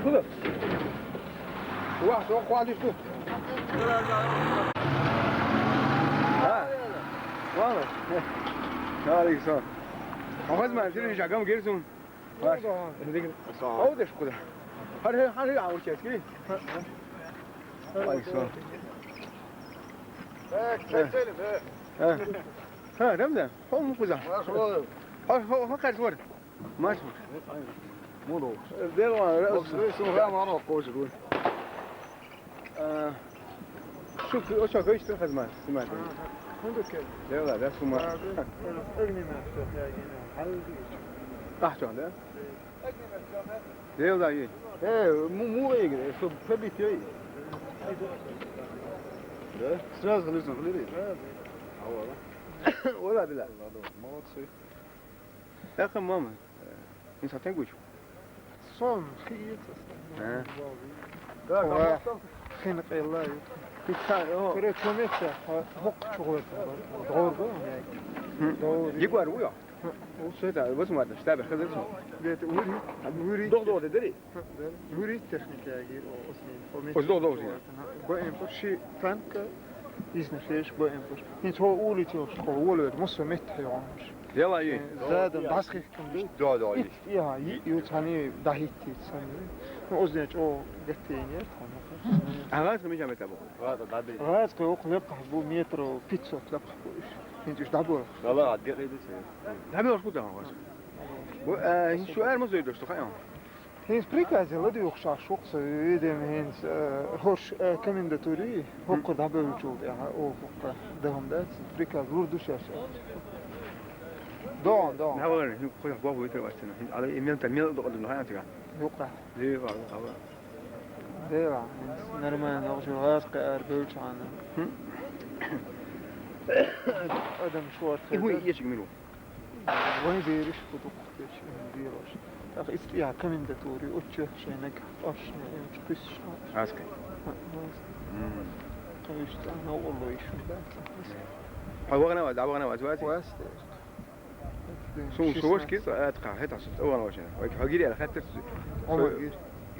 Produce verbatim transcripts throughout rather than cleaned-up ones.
Куда? Ва, со хвалишь тут. А? Ладно. Александр. Ахваз ма, сири жагам герсун. Ва. Асалам. Ау деш куда? Хари, хари, ау чески. Александр. Так, цель, да. А. Ха, Рамзан, хо мукуза. Хорошо. Хо, хо, хо, карс вор. Маш. Мудо. Дел ва. Бокс, су га мано кожу. А. Шу, о, шу, гыш, ты хазма, снимай. Ага. Ну, так. Дел ва, да, сума. А, да. Огнемет, я не знаю. Халди. А, что, да? Дел ва, и. Э, му, му игры, что пробить ей. Да? Сразу лезем, смотри. Сразу. А, вот, да? Ола, бля. Молодцы. Яхы мама. Э, не сатен гуч. Сон, хиец. Э. Да, ва, конечно. Хин къелла. Пицца, о. Короче, чомет, хо, хок чугует. Догругу, я. Хм. Догругу. Дигуар уя. Хм. О, что это? Вот смотри, штабе хазыр. Бет ури, ури. Дог, дог, дери. Юрий техникаги, о, осмин, о, Ос дог, дог, метр. Бо эм по ши танка, изна феш, бо эм по ши. Хин то улицо школа, волвет, мусо мет хайонш. Дела и. Э, задан, да, басхи кунди. Да, да, и. Ит, я, и, и уцани дахити сани. Ну, озне, о, гетенер, там. Агас ками жамета бо. Ва, да, да, да. Агас ко ох леп бу метро пятьсот леп бу. Хин чуш дабо. Да, да, да, да, да. Дабо шкуда агас. Бу, э, хин шу эр мазой дошто, хайон. Хинс приказе лади ухшаш шух со видим хинс, э, хош, э, комендатури, хокко дабелчул, я, о, хокко дагам да, приказ лур душаш. Дон, дон. Навар, хин хой бабу итер вачтена. Хин ала имел та мел до одно хая тига. Юка. Лева, ава. Лева, нормально, охшур газ кар бөлчана. Хм. Адам шуар. Ихуй ешик миру. Вай бериш кудук теч берош. Так истия комендатури уччу шенек ашне эмч кусш. Аска. Мм. Конечно, она уло ишун да. Хавагна ваз, авагна ваз, ваз. Ваз. Су, су вош кис, а, тха, хета су, авагна ваз. Вай хагири ала хатер су. Омагир.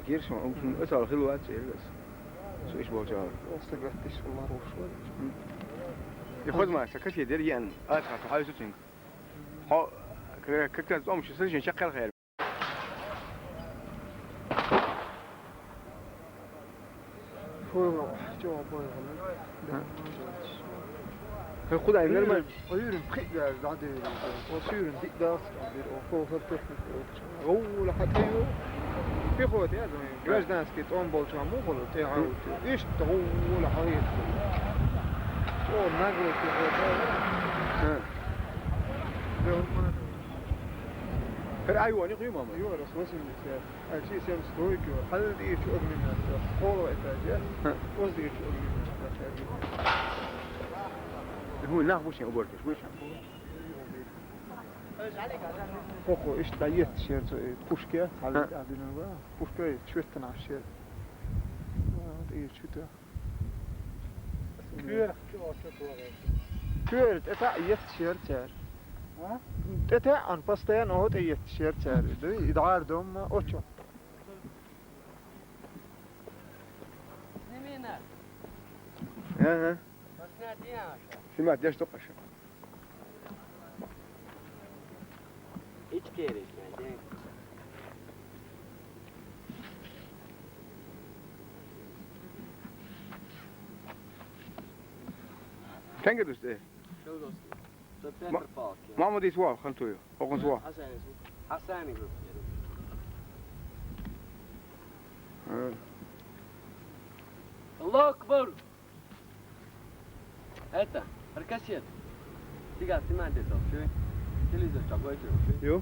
Гир су, ум су, эсал хилват, эргас. Су иш болча. Остагаттиш улар ошвар. Ихоз ма, сакас едер ян, а, тха, тха, хай су чин. Хо, к-, как раз ом ши сажен чакал хайр. Фойла, чё, фойла, да? Хе, куда, нормально. Ойрын, ойрын, пхи, да, да, да, да. О, ойрын, ди, да, да, да, о, фо, фо, техник, о, чё. О, ла, хатаю. Пехота, я думаю, гражданский, он был, чё, мог, он, ты, а, вот, ишь, то, о, ла, хавит. О, наглый, ты, вот, да. Ха. Да, он, Хэр айвани хүй мама? Юа, раз восемьдесят. А чи семьдесят двойки, хал дир чу огнемет. Холо этаже. Ха. Оз дир чу огнемет. Хүй нах бушен уборкеш, бушен. Хохо, ишта ет шер, э, пушке, хал, ха, адинова. Пушке, чуеттана шер. А, вот и чута. Кюр. Кюр, это ет шер, шер. А? Это он постоянно вот ет шер, шер. Да, и дар дома, очо. Сними нас. Ага. Посмотри, Аша. Снимать, я что, Паша? Hiç kere işte. Kanka dost, e. Şöyle olsun. Ма-, мама дис ва, хантуя, хокон ва. Хасани группа. Аллаху акбар. Это, Аркасет. Ты как, ты мать это, чё? Телевизор такой, чё? Ё.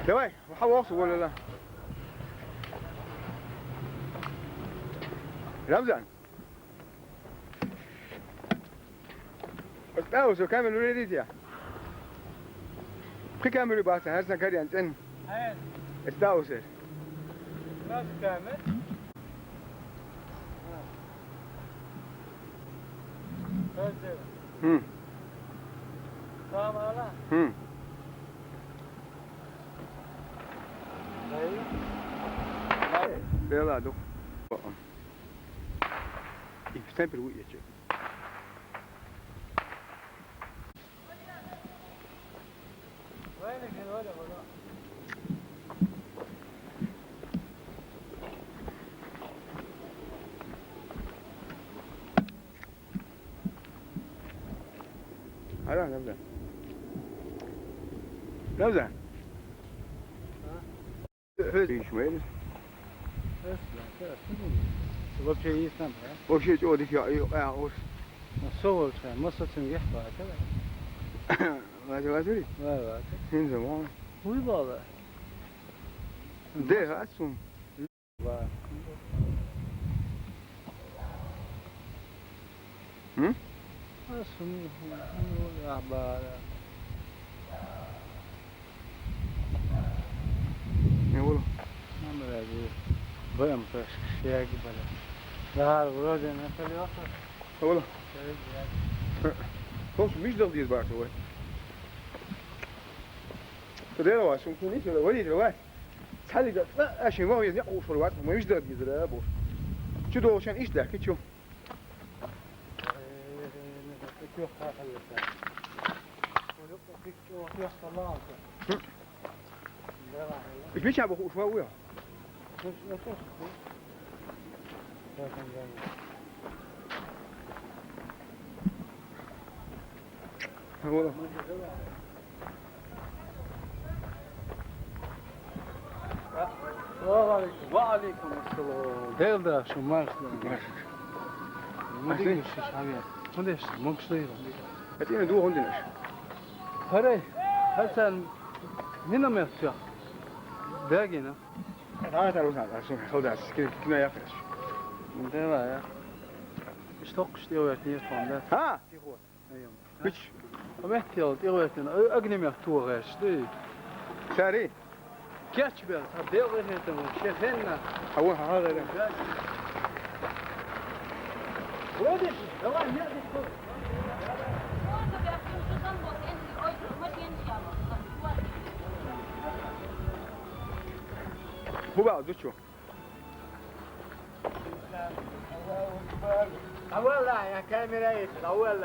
Давай, хавокс валала. Рамзан. Осталось, камеру рядите. Кхы камера бац, хӀара сан карен цӀен. Хьен? Эс да усер. Нас камер? Хм. Салам алейкум. Хм. Бела ду. И стампер уйечек. Ара, Рамзан. Рамзан. Хьо ишмаил. Вообще есть там, да? Вообще чего дыхи, а, а, уж. Ну, со волча, мы с этим ехали, да? Вази, вази. Ва, ва. Хин заман. Уй, бала. Де, асум. Ва. М? Асум, ну, я бала. Не буду. Нам ради. Бэм пэш, шияги бала. Да, вроде на колёсах. Ола. Шияги, шияги. Хош, миш дал диз бааш, ой. Тудера ва, шум куни, тудера ва, тудера ва. Цалига, а, а, шин ва, я, уж ва, мы миш дал диз ра, бу. Чу долшан иш да, кичу. Иш мича бу уж ва, уя. Ола. Салам алейкум. Ва алейкум ассалам. Дел да, шо марш да. Марш. Мудин шиш хаве. Мудеш, мокш да. Атина ду хондинаш. Харай, Хасан, нина мехтя. Дагина. Ана тару сан, тару халдас, кина, кина яхаш. Дела, я. Что, что я не фонда? А? Тихо. Айом. Бич. Аметтиал, тӀехӀоьттина, а-, огнемет тохаш, ди. Сари. Кечбе, а белгӀа хӀетам, шехенна. Ава, ха, ха, ха. Водишь? Давай, нет, не стой. Хуба, дучу. Давай, я камера есть, давай.